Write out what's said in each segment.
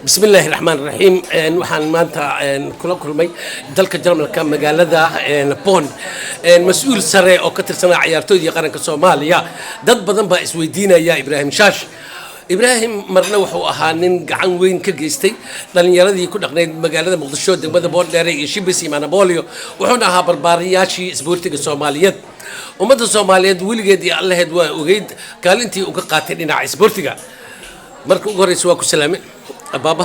Bismi illaahi raxmaan raxiim. Waxaan maanta kula kulmay dalka Jarmalka, magaalada Bonn, mas-uul sare oo ka tirsanaa cayaartooydii qaranka Soomaaliya. Dad badan baa isweydiinaya Ibraahim Shaash. Ibraahim marna wuxuu ahaa nin gacan weyn ka geystay dhalinyaradii ku dhaqnayd magaalada Muqdisho, degmada Boondheere iyo Shibis iyo Manabolio, wuxuuna ahaa barbaariyaashii isboortiga Soomaaliyeed. Ummadda Soomaaliyeed weligeed iyo Allaheed waa ogeyd kaalintii uu ka qaatay dhinaca isboortiga. Marka ugu horeysa waa ku salaame, abaaba.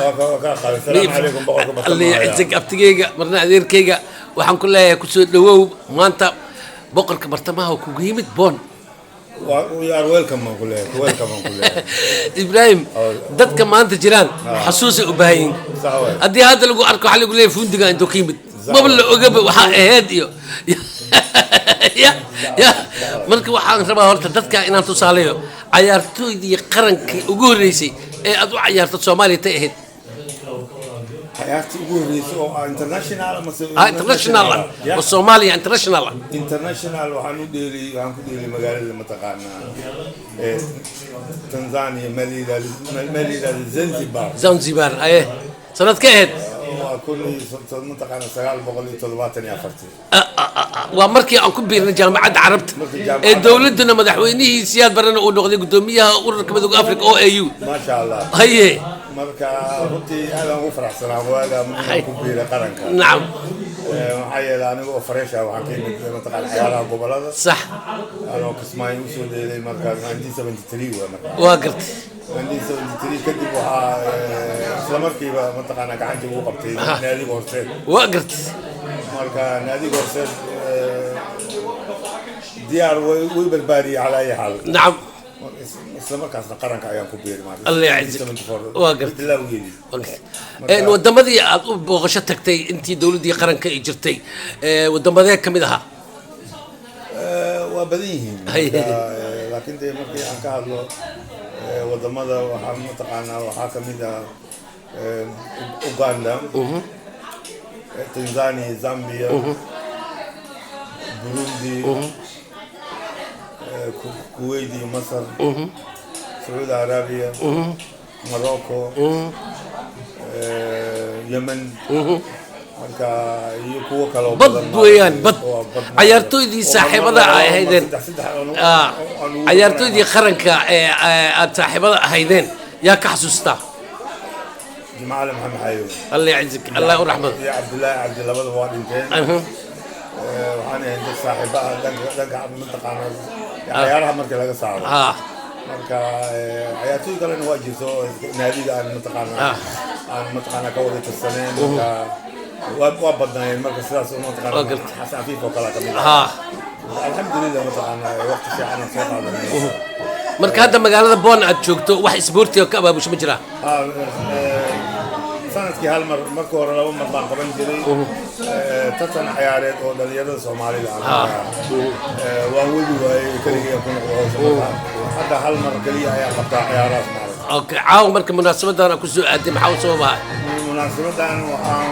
Cizig abtigeyga, marna adeerkeyga, waxaan ku leeyahay kusoo dhawow. Maanta boqorka bartamaha kugu yimid Bonn. Ibraahim, dadka maanta jiraan xasuusay u baahan yihin. Haddii hadda lagu arko, waxaa lagu leeyahay fundiga intuu ka yimid maba la ogaba waxaa ahayd iyo ya. Marka waxaan rabaa horta dadka inaan tusaaleeyo cayaartooydii qarankii ugu horreysay ee aad u cayaarto Soomaaliya tay ahayd. Cayaartii ugu horreysay oo ah international amase? Ah, international ah, oo Soomaaliya international ah. International waxaan u dheelay, waxaan ku dheelay magaalada, mataqaanaa, ee Tanzania, meel yidhahdo Zanzibar. Zanzibar, aye. Sanad ka ahayd? Waa kun iyo, mataqaana, 974-tii. Waa markii aan ku biirnay Jaamacadda Carabta ee dowladduna madaxweynihii Siyaad Barrena uu noqday guddoomiyaha Ururka Midowga Africa, OAU. Maasha Allah. Haye. Marka runtii aad aan ugu faraxsanaa waaga inaan ku biiray qaranka. Maxaa yeelay, aniga oo fresh ah waxaan ka yimid, mataqaana, ciyaaraha gobolada. Anoo Kismaayo usoo dheelay marka 1973 waa marka. Waa gartay. 1973 kadib waxaa isla markiiba, mataqaana, gacantii ugu qabtay naadiga Horseed. Waa gartay. Marka naadiga Horseed diyaar way barbaariyey calaa ayi xaal. Isla markaasna qaranka ayaan ku biiray maaragtay. Allah yacizak. 1974. Waa gartay. Bilowgeedii. Wadamadii aad u booqasho tagtay intii dowladdii qaranka ay jirtay, wadamadee ka mid ahaa? Waa badan yihiin. Marka, laakiin dee markii aan ka hadlo wadamada, waxaa, mataqaanaa, waxaa kamid ah Uganda, Tanzania, Zambia, Burundi, Kuwait iyo Masar, Sacuudi Arabia, Morocco, Yemen, marka iyo kuwo kaloo bad badan. Weeyaan bad. Oo bad. Cayaartooydii oo saaxiibada marmar ay laba, ahaydeen. saddex, saddex aan ugu Cayaartooydii qaranka ee aad saaxiibada ahaydeen yaa ka xasuustaa? Jimcaale Maxamed Xayo. Allah yaczik, Allah u raxmado. Iyo Cabdullaahi Cabdi, labadaba waa dhinteen. Waxaan ahayn dad saaxiiba ah dhanka, mataqaana, cayaaraha marka laga saaro. Marka cayaartooy kalena waa jirto oo naadiga aan, mataqaana, aan, mataqaana, ka wada tirsaneen. Marka waa badnaayeen. Marka sidaas oo, mataqaana, Waa gartay. Xasan Afiif oo kale ka mid ah. Alxamdulilah, mataqaana, waqti fiican aan soo qaadanay. Marka hadda magaalada Bonn aad joogto, wax isboortiga ka abaabusho ma jiraa? Sanadkii hal mar. Marka hore laba mar baan qaban jiray tartan ciyaareed oo dhalinyarada Soomaalida ah. Waan wadi waayey, keligay ku noqdo hawsha. Marka hadda hal mar keliya ayaa qabtaa ciyaarahaas, maaragtay. Okay, caawa marka munaasabadan aad kusoo aaday maxaa u sababaha? Munaasabadan waxaan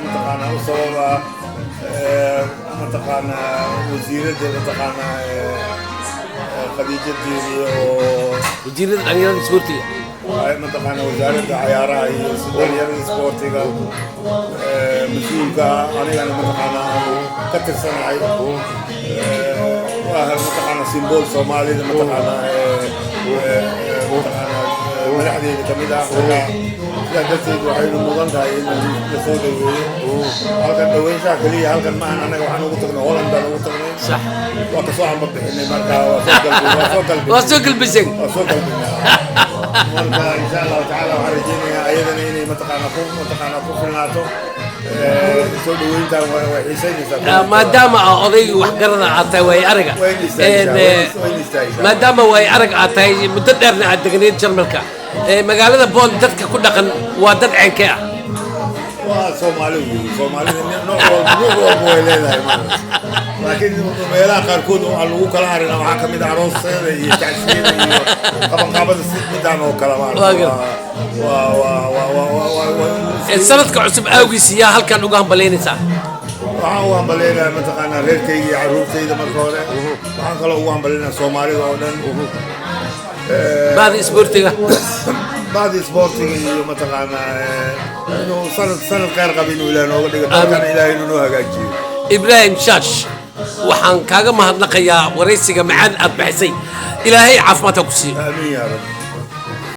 mataqaanaa u sababa, mataqaanaa, wasiiradda, mataqaanaa, Khadiija Diiriye oo wasiirada dhalinyarada isboortiga. Ay, mataqaanaa, wasaaradda cayaaraha iyo dhalinyarada isboortiga mas-uulka ah, anigana, mataqaanaa, aan ka tirsanahay. Waa, mataqaanaa, symbol Soomaalida, mataqaanaa, mataqaanaa, madaxdeeda kamid ah. Marka sidaa darteed waxaynu mudan tahay in la soo dhaweeyo halkan. Dhaweynshaha keliya halkan maahan, annaga waxaan ugu tagnay Holland baan ugu tagnay. Waa kasoo amba bixinay. Marka waa soo galbi, waa soo galbinay. Waa soo galbiseen. Waa soo galbinay. Marka insha Allahu tacaala waxaan rajeynayaa ayadana inay, mataqaanaa, ku, mataqaanaa, ku filnaato soo dhaweyntan. Way xiisaynaysaa. Maadaama aa oday waxgarada aad tahay, waay araga Wayna istaagaysaa, wayna istaagaysaa. Maadaama waay arag aad tahay, muddo dheerna aad deganayd Jarmalka, magaalada Bonn dadka ku dhaqan waa dad ceenkee ah? Waa Soomaali wey. Soomaalida nooc walba way leedahay, maaragtay, laakiin meelaha qaarkood oo aan lagu kala harin waxaa ka mid ah aroosyada iyo tacsiyada iyo qabanqaabada si midaan oo kale, maaragtay. Waa waa Sanadka cusub awgiis yaa halkan uga hambalaynaysaa? Waxaan ugu hambaleynayaa, mataqaanaa, reerkayga iyo carruurtayda marka hore. Waxaan kaloo ugu hambaleynayaa Soomaalida oo dhan. Bahda isboortiga? Baadi isboortiga iyo mataqaanaa inuu sanad sanad khayr qaba inuu Ilaah nooga dhigo, dalkana Ilaahay inuu noo hagaajiyo. Ibraahim Shaash, waxaan kaaga mahadnaqayaa waraysiga macaan aad bixisay. Ilaahay caafimaadka ku siiyo. Aamiin yaa Rabbi.